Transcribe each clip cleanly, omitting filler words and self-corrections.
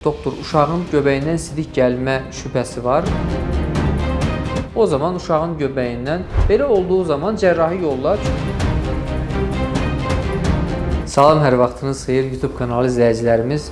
Doktor, uşağın göbəyindən sidik gəlmə şübhəsi var. O zaman uşağın göbəyindən belə olduğu zaman cərrahi yolla. Salam, hər vaxtınız xeyir YouTube kanalı izləyicilərimiz.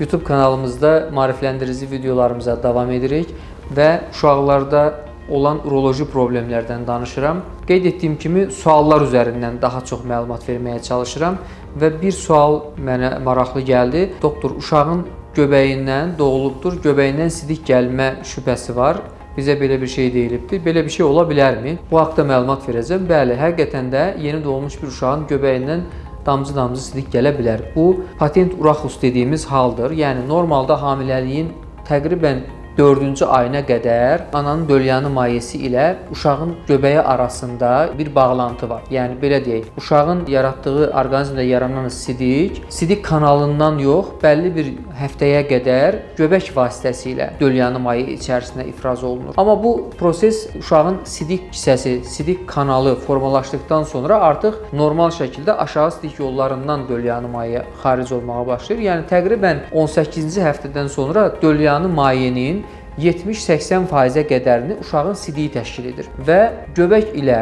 YouTube kanalımızda maarifləndirici videolarımıza davam edirik və uşaqlarda olan uroloji problemlərdən danışıram. Qeyd etdiyim kimi suallar üzərindən daha çox məlumat verməyə çalışıram və bir sual mənə maraqlı gəldi. Doktor, uşağın göbəyindən doğulubdur, göbəyindən sidik gəlmə şübhəsi var. Bizə belə bir şey deyilibdir. Belə bir şey ola bilərmi? Bu haqda məlumat verəcəm. Bəli, həqiqətən də yeni doğulmuş bir uşağın göbəyindən damcı-damcı sidik gələ bilər. Bu patent uraxus dediyimiz haldır. Yəni normalda hamiləliyin təqribən 4-cü ayına qədər ananın dölyanı mayesi ilə uşağın göbəyi arasında bir bağlantı var. Yəni belə deyək, uşağın yaratdığı orqanizmdə yaranan sidik, sidik kanalından yox, bəlli bir həftəyə qədər göbək vasitəsilə dölyanı maye içərisinə ifraz olunur. Amma bu proses uşağın sidik kisəsi, sidik kanalı formalaşdıqdan sonra artıq normal şəkildə aşağı sidik yollarından dölyanı maye xaric olmağa başlayır. Yəni təqribən 18-ci həftədən sonra dölyanı mayenin 70-80%-ə qədərini uşağın sidiyi təşkil edir və göbək ilə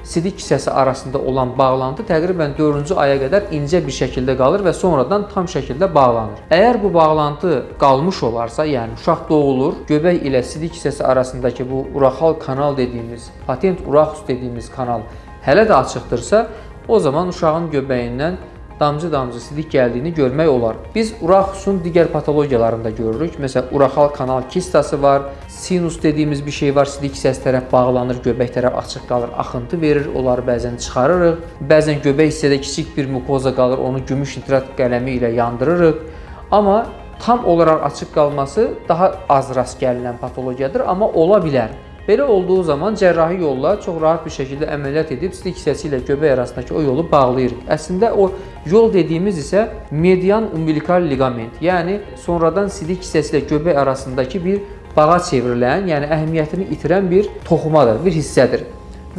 sidik kisəsi arasında olan bağlantı təqribən 4-cü aya qədər incə bir şəkildə qalır və sonradan tam şəkildə bağlanır. Əgər bu bağlantı qalmış olarsa, yəni uşaq doğulur, göbək ilə sidik kisəsi arasındakı bu uraxal kanal dediyimiz, patent uraxus dediyimiz kanal hələ də açıqdırsa, o zaman uşağın göbəyindən damcı-damcı sidik gəldiyini görmək olar. Biz uraxusun digər patologiyalarını da görürük. Məsələn, uraxal kanal kistası var, sinus dediyimiz bir şey var, sidik hissəsi tərəf bağlanır, göbək tərəf açıq qalır, axıntı verir, onları bəzən çıxarırıq. Bəzən göbək hissədə kiçik bir mukoza qalır, onu gümüş nitrat qələmi ilə yandırırıq. Amma tam olaraq açıq qalması daha az rast gəlinən patologiyadır, amma ola bilər. Belə olduğu zaman cərrahi yolla çox rahat bir şəkildə əməliyyat edib sidik hissəsi ilə göbək arasındakı o yolu bağlayırıq. Əslində o yol dediyimiz isə median umbilikal liqament, yəni sonradan sidik hissəsi ilə göbək arasındakı bir bağa çevrilən, yəni əhəmiyyətini itirən bir toxumadır, bir hissədir.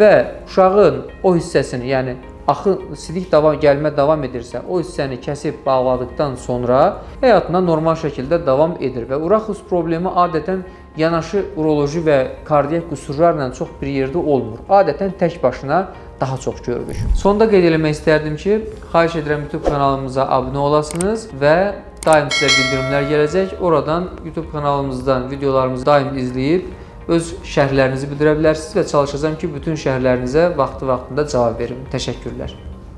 Və uşağın o hissəsini, yəni axı sidik gəlmə davam edirsə, o hissəni kəsib bağladıqdan sonra həyatına normal şəkildə davam edir və uraxus problemi adətən yanaşı uroloji və kardiak qüsurlarla çox bir yerdə olmur. Adətən tək başına daha çox görülür. Sonda qeyd eləmək istərdim ki, xahiş edirəm YouTube kanalımıza abunə olasınız və daim sizə bildirimlər gələcək. Oradan YouTube kanalımızdan videolarımızı daim izləyib öz şərhlərinizi bildirə bilərsiniz və çalışacağam ki, bütün şərhlərinizə vaxtı-vaxtında cavab verim. Təşəkkürlər.